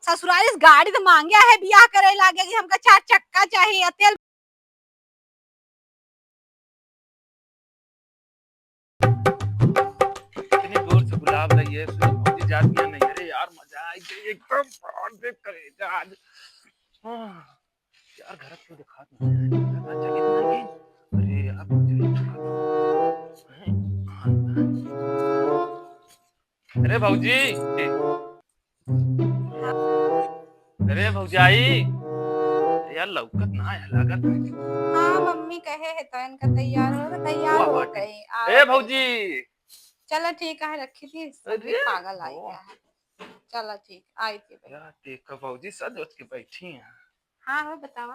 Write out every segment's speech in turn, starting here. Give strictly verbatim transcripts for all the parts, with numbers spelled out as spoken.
ससुराल इस गाड़ी तो मांगे है, बियाह करे लागे कि हमका चार चक्का चाहिए, तेल। इतनी जोर से गुलाब लगी है, सुनो भौजी जात गया नहीं। अरे यार, मजा आ गया एकदम, बाप रे करेजा आज। आह, यार, घर क्यों दिखात नहीं है? घर चली तो नहीं गई? अरे यार, भौजी नहीं दिखात। हैं? अरे भौजी, अरे भौजाई, यार लौकत ना है, लागत है। हाँ, मम्मी कहे है तो इनका तैयार हो, तो तैयार वाह, हो वाह। गई, आ ए गई। भौजी, चलो ठीक है, रखी थी, सब भी अरे, पागल आई वाह। गया है। चलो ठीक, आई थी भाई। यार देखो भौजी, सज धज के बैठी हैं। हाँ हो, बतावा,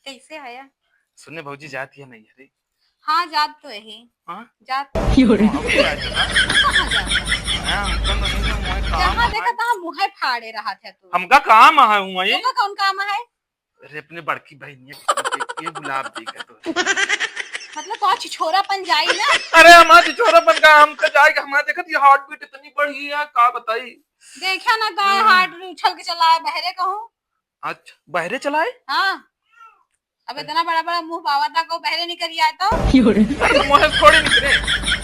कैसे आया? सुने भौजी, जाती है नहीं अरे? हाँ, जात तो यही। हाँ? जात तो। क्यों रे? हाँ, अभी आया था। कहाँ जात है? हाँ, हमको तो नहीं मालूम, वहाँ काम जहाँ है। देखा तहाँ मुँहे फाड़े रहा था तू। हमका काम है वहीं। तुमका कौन काम है? अरे, अपने बड़की बहन ये, ये, ये गुलाब दे के तो। मतलब, तो छिछोरापन जाई ना? अरे, हमारा छिछोरापन का, हम तो जाएगा, हमारा देखत ये heart beat इतनी बढ़ी है, का बताई? देखा ना, गाय हाँ। Heart उछल के चला है, बहरे कहूँ। अच्छा, बहरे चलाए? हाँ। अब अरे। इतना बड़ा बड़ा मुंह बावा था, को बहरे निकल आए तो? क्यों रे? अरे तो मुंह से थोड़ी निकले।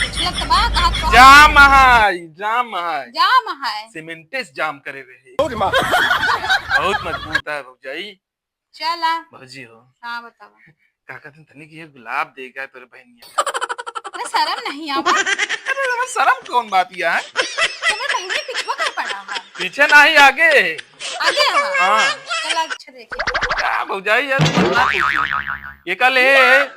पिछले तबाह कहा तो? जाम है, जाम है। जाम है। सीमेंटेस जाम करे रहे। अरे माँ। बहुत मजबूत है भौजाई। चला। भौजी हो। हाँ, बतावा। का कहत हैं, तनी कि ये गुलाब दे गए तोरे बहनिया। अरे, शर्म नहीं आवा? अरे, एमे शर्म कौन बात या है? तुम्हें बहनिया पिछुआ कर पड़ा है। पीछे नहीं, आगे। आगे है? हाँ। चला, अच्छा देखिए। का भौजाई यार, तू ना पूछी। ये कल है,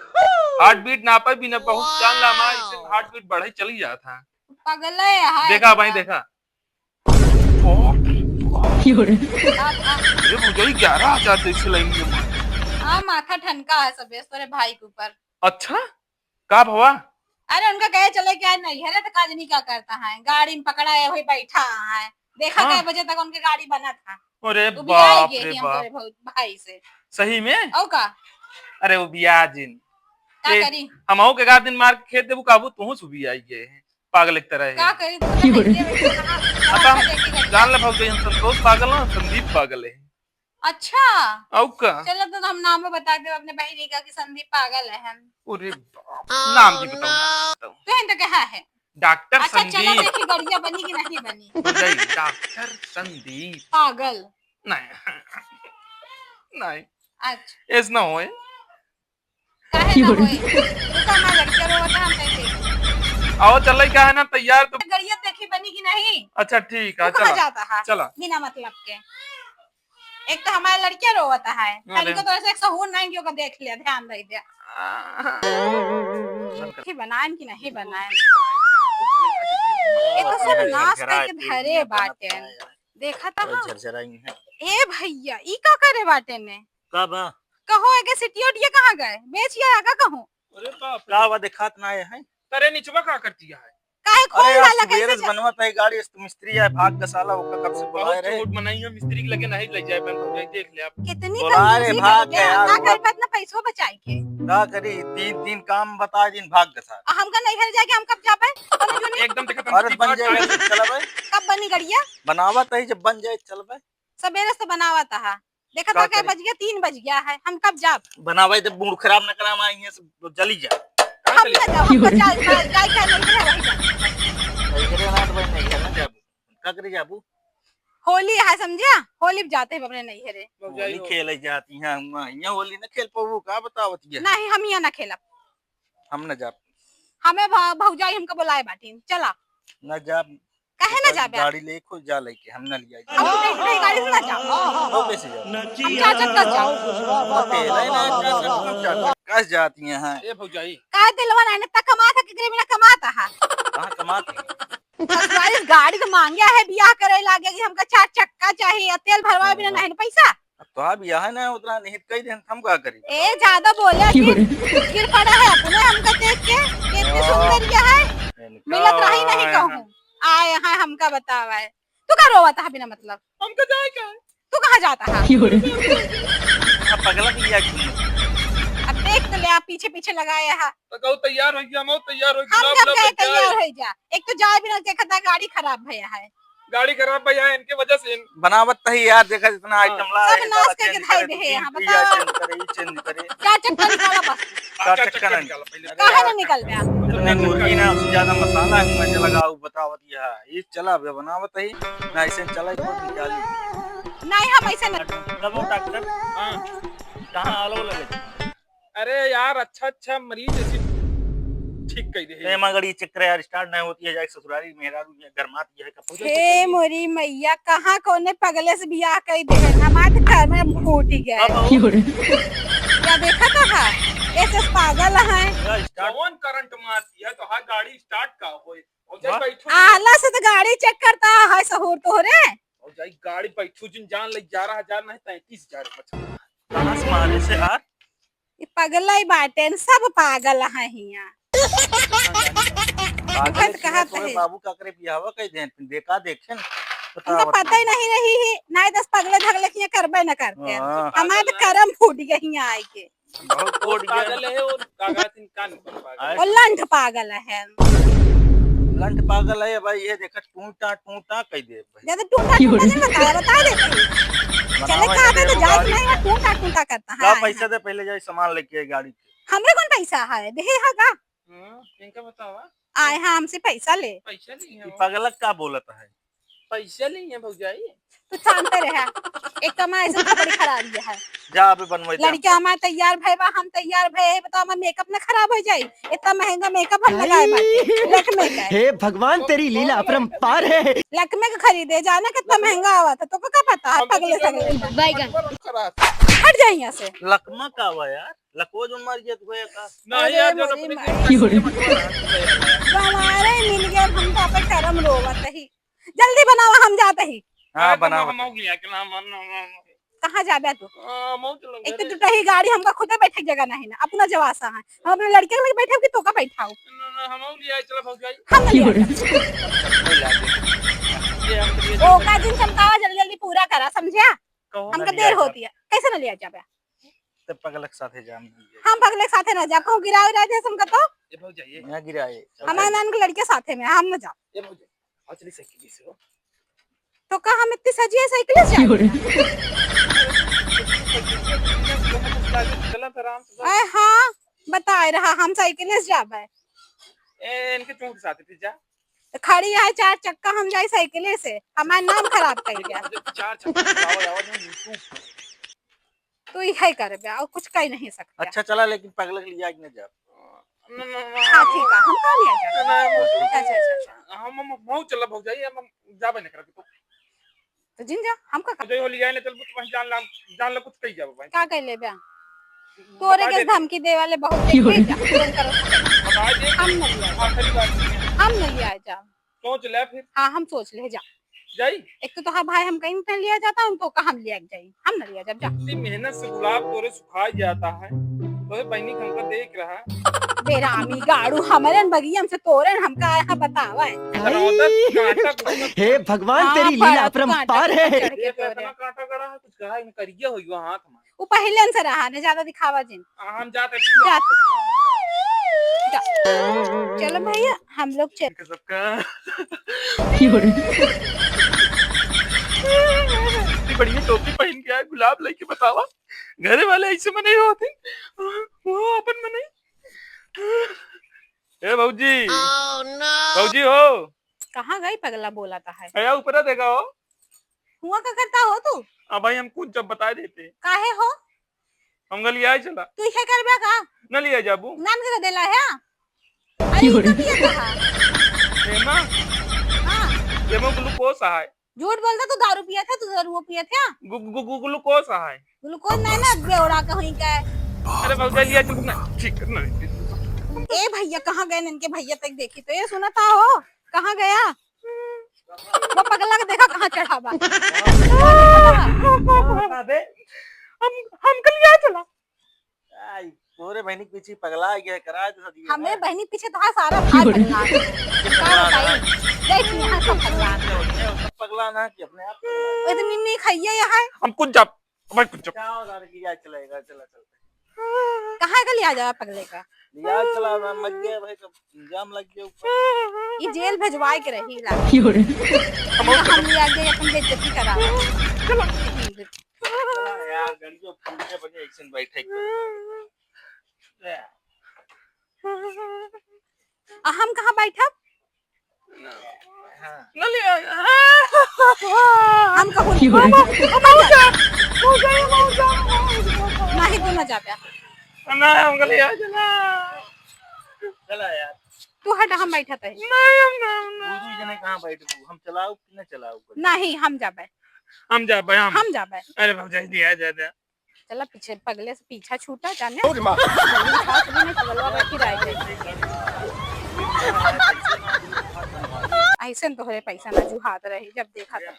heart beat नापे भी ना, बहुत जान ला, हमारा इससे heart beat बढ़े चली जाता है। पागल है, हाय देखा भाई, भगवान। देखा। बाप रे बाप। क्यों रे? आप, आप। ये भौजाई ग्यारह हजार जैसे लाइन में मार। हाँ, माथा ठनका है सब तोरे भाई के ऊपर। अच्छा, का भवा? अरे, उनका कहे चले क्या नहीं है, तो काजनी का करता है, गाड़ी में पकड़ा है, वही बैठा है, देखा हाँ। कै बजे तक उनके गाड़ी बना था। अरे वो भी आई बाप गए रे कि हम बाप। तोरे भौ-, भाई से। सही में? और का? अरे वो बिया जिन। का ए, करी? हम के गार्डन मार के खेत देबू काबू, तोहू सुबी आई गए हैं। पागल एक तरह है। का करी, तू तो की बोले? बैठे बैठे कहाँ, कहाँ अच्छा, से लेके गई? जान ले भौजी, हम संतोष पागल ना, संदीप पागल है। अच्छा। औ का? चलो, तो हम नाम बता दे अपने बहिनी का कि संदीप पागल है हम। अरे बाप, नाम भी बताओ, नाम भी बताओ। तो हम तो कहा है। डॉक्टर अच्छा, चलो संदीप। देखी गड़िया बनी कि नहीं बनी। भौजी, डॉक्टर संदीप। पागल। नहीं। नहीं। अच्छा। ऐस ना होए। काहे ना होई? तू तो हमार लड़के रोवत है, हम कैसे? आओ, चल रही, का है ना, तैयार तो। गड़िया देखी बनी कि नहीं? अच्छा, ठीक है, तू कहाँ चला। जाता है? चला। बिना मतलब के। एक तो हमारे लड़के रोवत है, अरे। तनिको तो ऐसे एक सहूर नहीं कि ओकर देख लिया, ध्यान दे दिया। आ। कि बनाएन कि नहीं बनाएन? ये तो सब नाश करके धरे बाटे। देखा था अरे हाँ। झरझराई है। ए भैया, ई का करे बाटे ने? का बा? कहो, एके सिटियो उटिया कहाँ गए? बेच गया का कहूँ? अरे बाप रे। का बा, देखात ना आए हैं? अरे निचवा का करती है? काहे खोल अरे यार, डाला, सुबेरे कैसे से जा- बनवा तय गाड़ी, इस मिस्त्री है, भाग का साला, ओका कब से बुलाए रहे। चोट मनाई है, मिस्त्री के लगे नहीं ले जाए, बहन भौजाई, देख ले आप। कितनी बुला रे, कंजूसी भाग करते हैं, यार, ना वो कर पात ना पैसों बचाए के। का करी, तीन, तीन काम बता दिन, भाग का साला। आ, हमका नहीं घर जाके हम कब जाबे? हम अब जूनी एकदम देखा अरे बन जाए, चल बे। कब बनी गड़िया? बनावा तय, जब बन जाए, चल बे। सबेरे से बनावा तहा। देखा का था, कै करी? बज गया, तीन बज गया है, हम कब जाब? बनावे तो मूड खराब न करा, हम यहाँ से जल्दी जा। हम ना जाब, हमका जा, जा, जाए के नहीं है, रह जा। नहीं करे ना तो भाई, नहीं करे ना जाबू। का करे जाबू? होली है, समझा? होली पे जाते हैं अपने नैहरे। होली खेले जाती हैं, हम यहाँ होली न खेल पाबू, का बतावत ये? नहीं, हम यहाँ ना खेलब। हम ना जाब। हमें भा-, भौजाई हमका बुलाए बाटी, चला। ना जाब। काहे ना जाबे? गाड़ी ले खुद जा लेके, हम ना लिया। हम तो नहीं, नहीं, गाड़ी से ना जाओ। तो कैसे जाओ? हम चार चक्का जाओ। अकेले ना, चार चक्का जाओ। कस जाती हैं? ए भौजाई। का दिलवा ना, इतना कमात है, केकरे बिना कमात है? कहाँ कमात है? ससुराल गाड़ी तो मांगे है, बियाह करे लागे कि हमका चार चक्का चाहिए, तेल भरवाए बिना नहीं पैसा। अब तो आप यहाँ ना उतना निहित कही देन, हम का करी? ए, ज्यादा बोले कि गिर पड़ा है अपने हमका देख के, कि इतनी सुंदर यह है, इनका मिलत रही नहीं है। कहूँ। आए हैं हमका बतावा है। तू का रोवत है बिना मतलब? हमका जाए का है? तू कहाँ जाता है? अब पगला की लिया क्यों? अब देख तो ले, आप पीछे पीछे लगाए है। तो कहू तैयार हो गया, हम तैयार हो गया, हम गुलाब कब गए लेके आए। तैयार हो जा? एक तो जाए बिना देखा था गाड़ी खराब भया है। गाड़ी खराब भैया, इनके वजह से इन- बनावत तही यार, देखा जितना हाँ। item ला सब है, नाश साला करके change धाई करे, दे दो है, तीन हाँ, पहिया बताओ। Change करे, ई change करे। चार चक्का निकाला बस। चार चार चक्का चक्का ना निकाला पहले। काहे ना निकल गया? इतने मुर्गी ना, उससे ज्यादा मसाला है, मैं चला गाऊ बतावत यह। ये चला बे बनावत ही, ना ऐसे चला इसको निकाली। नहीं, हम ऐसे नहीं। कब हो डॉक्टर? हाँ। कहाँ आलो लगे? अरे यार, अच्छा, अच्छा मरीज ऐसी ठीक कह दे। ए, माँ गाड़ी check करे यार, start नहीं होती है, जाए ससुरारी मेहरारू ये गरमात ये है, कब पहुंचे हे तो सही। मोरी मैया, कहाँ कौने पगले से बियाह कइ दे है? हमार तो करम फूट गया। अब हो। क्या देखा तो है? ऐसे पागल है। पूरा start। कौन करंट मारती है तो हाँ गाड़ी start का होए? और जाई वाह। बैठू आला से तो गाड़ी check करता है सहूर तोहरे। और जाई गाड़ी बैठू जिन जान ले ग्यारह हजार नहीं तैंतीस हजार बचा। कहाँ से मारे से यार? ई पगलई बाटेन, सब पागल हैं हियाँ। पागल है, कहत तोरे है। बाबू का करे बियाहवा कइ देन, फिर देखा देखेन, हमका बतावत पता ही नहीं। नहीं रही है, नाहीं दस पगले धगले किया करबे न करते। हाँ। हमार तो करम फूट गया हियाँ आइके। बहुत फूट गया। पागल है और कागज इनका नहीं पागल। और लंठ पागल है। लंठ पागल है भाई, ये देखा टूटा टूटा कह दे। ज्यादा टूटा टूटा नहीं बताया, बता देते हैं। चले बनावा कहाँ पे तो जाए नहीं, वो टूटा टूटा करता है। ला पैसा दे, पहले जाए सामान लेके आए गाड़ी के। हमरे कौन पैसा है? देहे है का? हाँ, इनका बतावा। आए हैं हमसे पैसा ले। पैसा नहीं है ये वो। पगलक का बोलत है? पैसा नहीं है भौजाई। तू शांत रहे। एक तो हमारे ऐसे खपड़ी खराब ये है। जा अबे बनवाई दे लड़किया हमको। हमारे तैयार भए बा, हम तैयार भए, बताओ हमार makeup ना खराब हो जाई। इतना महंगा makeup हम लगाए बाटे, Lakme का। हे भगवान, तेरी लीला अपरंपार है। Lakme का खरीदे, जाना कितना महंगा आवा था, तोको का पता है, पगले सगले। बैगन। हट जा यहाँ से। लकमा का हुआ यार? लकवा जो मार गया तू का? नहीं अरे यार, जो मोरी अपने माई। गंवारे मिल गए, हम तो अपन करम रोवत ही। जल्दी बनावा, हम जाते ही। हाँ, अरे तो बनावा। हम, हम हो गया, कि ना, हम, हम, हम, हम। कहाँ जाबे तू? हाँ, हम हो चलो एक तो घरे। टूटा ही गाड़ी, हमका खुदे बैठे के जगह नहीं ना, अपना जवासा है। हम अपने लड़के के लगे बैठे कि तोका बैठाओ? ना, ना, हम हो लिया, चलो, भाग जाई। हम ना लिया जाबे। ये हम लिए ओ, का दिन चमकावा, जल्दी, जल्दी पूरा करा, समझ्या? कहो। हमका ना लिया देर जाबे। होती है, कैसे ना लिया जाबे? तब पगलक साथे जाम नहीं है। हम पगलक साथे ना जाब, कहूँ गिरावे रह जाए हमका तो। ये भाग जाइए। ना गिराए। हमारे नान के लड़के साथे में, हम ना जाब। ये भाग जाइए। हाँ, चलिए साइकिल से हो। तो का हम इतनी सजी है साइकिल से जाए? चला तो आराम से। अरे हाँ, बताए रहा हम साइकिल से जाबे। ए, इनके चोट साथ फिर जा। तो खड़ी है चार चक्का, हम जाई साइकिल से, हमार नाम खराब कर दिया। चार चक्का चलाओ, आवाज में YouTube। तू इहे करबे, और कुछ कह नहीं सकते। अच्छा चला, लेकिन पगला के लिया के ना जा। ना, ना, ना, हाँ, ठीक है, हम कह लिया जाए। ना, ना, अच्छा, अच्छा, अच्छा, अच्छा। हम, हम, हम चला भौजाई, हम, हम जाबे नहीं करब तो। तो जिन जा, हम का भौजाई हो लिया, ना चल, तू वहीं जान ला, जान ला, कुछ कही जाबे भाई। का कह लेबे? तोरे बता के देते। धमकी दे वाले बहुत देखे जा, तुरंत करो। बता दे। हम नहीं आए। आखिरी बात। हम नहीं आए जा। सोच ले फिर। हाँ, हम सोच ले जा। जाई? एक तो तोहार भाई हम कहीं पे लिया जाता, उनको कहाँ हम लिया जाई? हम ना लिया जाब, जा। इतनी मेहनत से गुलाब तोरे सुखा जाता है, तोरे बहनी हमका देख रहा है। बेरामी गाड़ू, हमरे बगिया में से तोरे हमका आया बतावा है। रौदत कांटा कुछ हे भगवान, हाँ, तेरी लीला परत कांटा अपरंपार है। चढ़ के ये तो तोरे। इतना कांटा गड़ा है, कुछ गड़ा ही नहीं, करिया हो गया हाथ में। वो पहले से रहा, ने ज्यादा दिखावा जिन। हाँ, हम जाते हैं। जा। जा। चलो भैया, हम लोग चल। इनके सबका। इतनी बढ़िया टोपी पहन के आए, गुलाब लेके बतावा। घरे वाले ऐसे मने होते, वो अपन मने। ए भौजी, भौजी हो। कहाँ गई पगला बोला था है? अया ऊपर देखा हो। हुआ का करता हो तू? अब भाई हम कुछ जब बता देते। काहे हो? हम गलियाए चला। तू इहे करबे का? न लिया जाबू। नान के देला है? अरे, ई तो पिया था। एमा? हाँ। एमा ग्लूकोज है। झूठ बोलता, तू दारू पिया था, तू दारू पिया था? गु-, गु-, गु-, ग्लूकोज है। ग्लूकोज नहीं ना, बेवड़ा कहीं का है। अरे, भौजाई लिया चल ना। ठीक है, ना। ए भैया, कहाँ गए इनके भैया तक देखी तो ये सुना था हो? कहाँ गया? वो पगला के देखा कहाँ चढ़ा बा। बता दे। हम, हम कल यहाँ चला। आई, तोरे बहनी के पीछे पगला गया, करा दे शादी। हमरे बहनी पीछे तो है सारा भाई पगला। का बताई? देख यहाँ सब पगला। सब पगला ना कि अपने आप पगला। इतनी नी खाइए यहाँ। हम कुछ जा, भाई कुछ जा। क्या हो रहा है कि क्या चलेगा, चला चलते। कहाँ का लिया जावा पगले का? लिया चला, मैं मर गया भाई, तो इल्जाम लग गया ऊपर। ई जेल भेजवाए के रही ला। क्यों रे? हम लिया गए, अपन बेइज्जती करा। चलो। चला यार, गड़ियो फूल के बने, ऐसे बैठे के। आ, हम कहाँ बैठब? हाँ। न लिया। हम कहूँ क्यों रे? नहीं, तू न जाबे। ना, हमका लिया चला। चला यार। तू हट, हम बैठत है। नहीं, हम ना, हम ना। तू दुई जने कहाँ बैठबू? हम चलाऊ कि न चलाऊ? नहीं, हम जाबे। हम जाबे, हम। हम जाबे। अरे भौजाई, लिया जा दे। चला पीछे, पगले से पीछा छूटा जाने। अरे माँ। जल्दी उठा, चली नहीं, पगलवा बैठी रह गई। ऐसे न तोहरे पैसा ना जुहात रही, जब देखा तब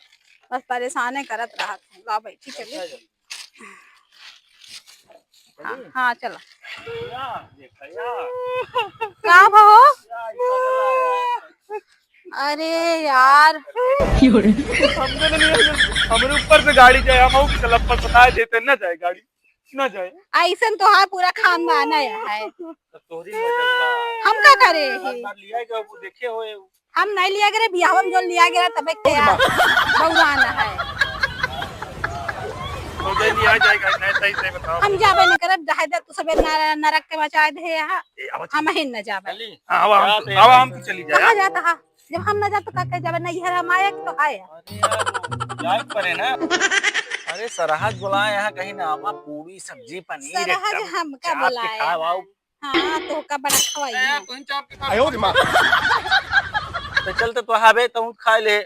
बस परेशाने करत रहत है। ला बैठी, चली। हाँ, हाँ, चला। का भो? अरे यार। हमने नहीं लिया, हमरे ऊपर से गाड़ी जाए, हम चलब पर बताए देते, ना जाए गाड़ी, ना जाए। ऐसन तोहार पूरा खानदान है। तो तोहरी वजह से। हम का करे बार ही? बार लिया जाओ, वो देखे होए। हम नहीं लिया गए, बियाह में जो लिया गया, तबे के यार बौरान है। तो दे लिया जाएगा, नहीं सही से बताओ। हम जाबे नहीं करब, जाए दे, तू सबे नर-, नरक के मचाए दे यहाँ। ए, आवा हम चली। ही न जाबे। चली। हाँ, आवा हम, जाते आवा हैं। हम चली जाए। कहाँ जाता है? जब हम न जाते, का, का जाबे? नहीं है, हम आया कि तो आया। अरे यार, जाए पड़े ना। अरे, सरहज बोलाए यहाँ कहीं ना, आवा, पूरी, सब्जी, पनीर, सरहज एकदम हमका चाप के बोलाए खाए, हैं। आवा। हाँ, तोहका बड़ा खवाई है। तुम चाप के खा। आयो रे माँ। तो चल तो, तो हावे, तू खा ले।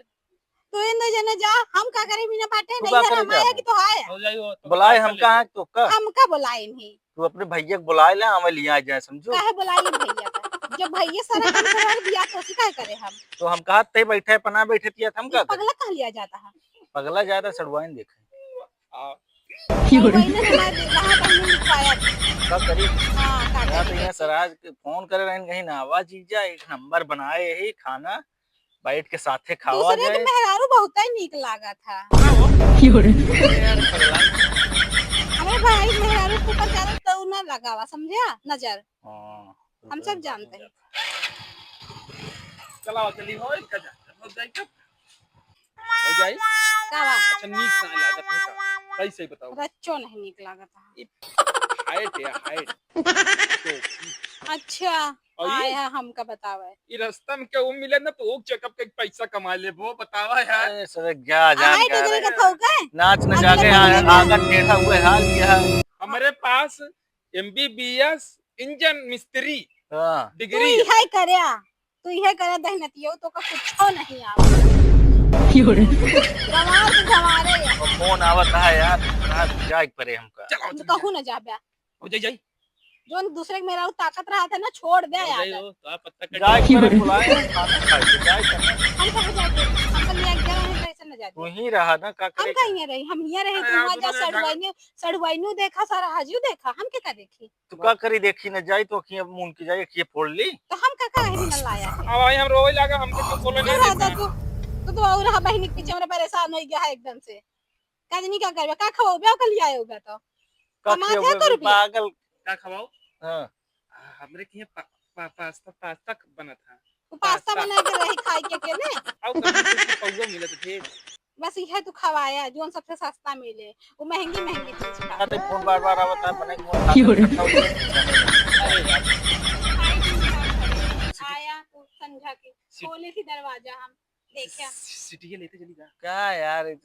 तू इन दो जने जा, हम का करे बिना बाटे, तू नहीं का है, करे हम आया जाबे? कि तो आया। हो जाई हो, तो बुलाए का हम कर कहाँ लेते? तोहका? हमका बुलाए नहीं। तू अपने भैया के बुलाए ले, हमें लिया जाए, समझो? काहे बुलाए भैया का? जब भैया सारा काम करवा दिया, तो उसी काहे करे हम? तो हम कहा ते बैठे, पना बैठे तिया, हम ये का करे? पगला कहाँ लिया जाता है? पगला ज्यादा सड़ुआइन देखे। आ। क्यों रे? वही ना हमारे जहाँ पर हमने लिखवाया था। का करी? हाँ, का यहाँ तो करी? यहाँ सराज के फोन करे रहन कहीं ना, "आवा जीजा, एक नंबर बनाए ही खाना, बैठ के साथे खावा दूसरे के जाए।" मेहरारू बहुत ही नीक लागा था। क्यों रे? अरे यार, पगला। हमारे भाई मेहरारू के ऊपर ज्यादा तो ना लगावा, समझा? नजर। हाँ, हम सब जानते हैं। चलाओ, चली हो, इनका जा। हो जाए क्या? हो जाए? का बा? अच्छा, नीक ना लागत है का? सही, सही बताओ। रच्चो नहीं नीक लागत है। ये height है, height। तो अच्छा, और ये? आया हमका बतावे। ये रास्ता में केहू मिले ना, तो वो checkup के पैसा कमा ले, वो बतावा यार। अरे, सर, क्या जान आए का डिग्री रे? के थोक है? नाच न अगले जाके महीने आ-, में। आगत बैठा हुआ हाल किया है। हमारे पास M B B S इंजन मिस्त्री हाँ। तू डिग्री है। इहे करया, तू इहे करया दहनतियो, तोका कुछो नहीं आवा। क्यों रे? गंवार के गंवारे या। अब फोन आवत है यार, रात जाए के परे हमका। चलो, हम चल कहूँ जा। न जाबे। हो जाई, जाई। जोन दूसरे के मेहरारू ताकत रहत है ना, छोड़ दे हो जाई आदत। हो, तो आप पत्ता कट जाए के क्यों परे रे? बुलाए, खाना खाए के जाए के। हम कहाँ जाके? हम तो लिया के रहे हैं, कैसे न जाते? तू ही रहा ना, का हम करे? कहीं रही, हम हियाँ रहे, अरे तू यार, वहाँ जा दोनों जने झगड़ा सड़ुआइनू, सड़ुआइनू देखा, सरहजियो देखा, हम के का देखी? तू का करी, देखी न जाई तो अखियाँ मून के जाई, अखियाँ फोड़ ली। तो हम का काहे बिना लाया है? अब आई हम रोवे लागा, हमके क्यों बोले तू नहीं रह जा देता? तू, तू तो और रहा बहिनी के पीछे, हमरा परेशान हो गया है एकदम से। का जनी का करबे, का खवाओ, ब्याह कर लिया होगा तो। का कमात है खियाओगे, तो रुपया। पागल। का खवाओ? हाँ। आ, हमरे के यहाँ पा-, पा-, पास्ता, पास्ता बनत है। वो पास्ता पास्ता। बना के रही खाए के अकेले। आओ, कभी कुछ पौवा मिलत थे। बस इहे तू खवाया, जोन सबसे सस्ता मिले, वो महंगी महंगी चीज खा। अरे फोन बार बार आवत है, बने फोन अरे यार। आया तू संझा के, सीट- खोले थी दरवाजा हम, देखा। सीटिये लेते चली जा। का यार,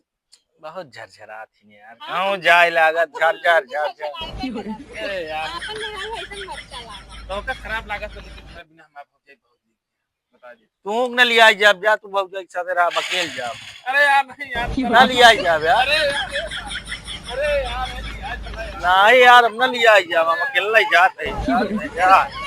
बहुत झरझरात ही यार। हाँ, गाँव हम जाए लागत, हम झरझर, लोग झरझर। झरझराए करत। अरे यार। आपन मेहरारू ऐसन बच्चा लागत। तो का खराब लागत, तो लेकिन मैं बिना हमार भौजाई बहुत नीक। बता दे। तू न लिया जाब, जा तू भौजाई के साथे रहा, अकेल जाब। अरे यार, नहीं यार। ना लिया जाब यार। अरे यार, अरे यार, अरे यार, नहीं यार, हम ना लिया जाब, हम अकेले जात है यार, नहीं जा।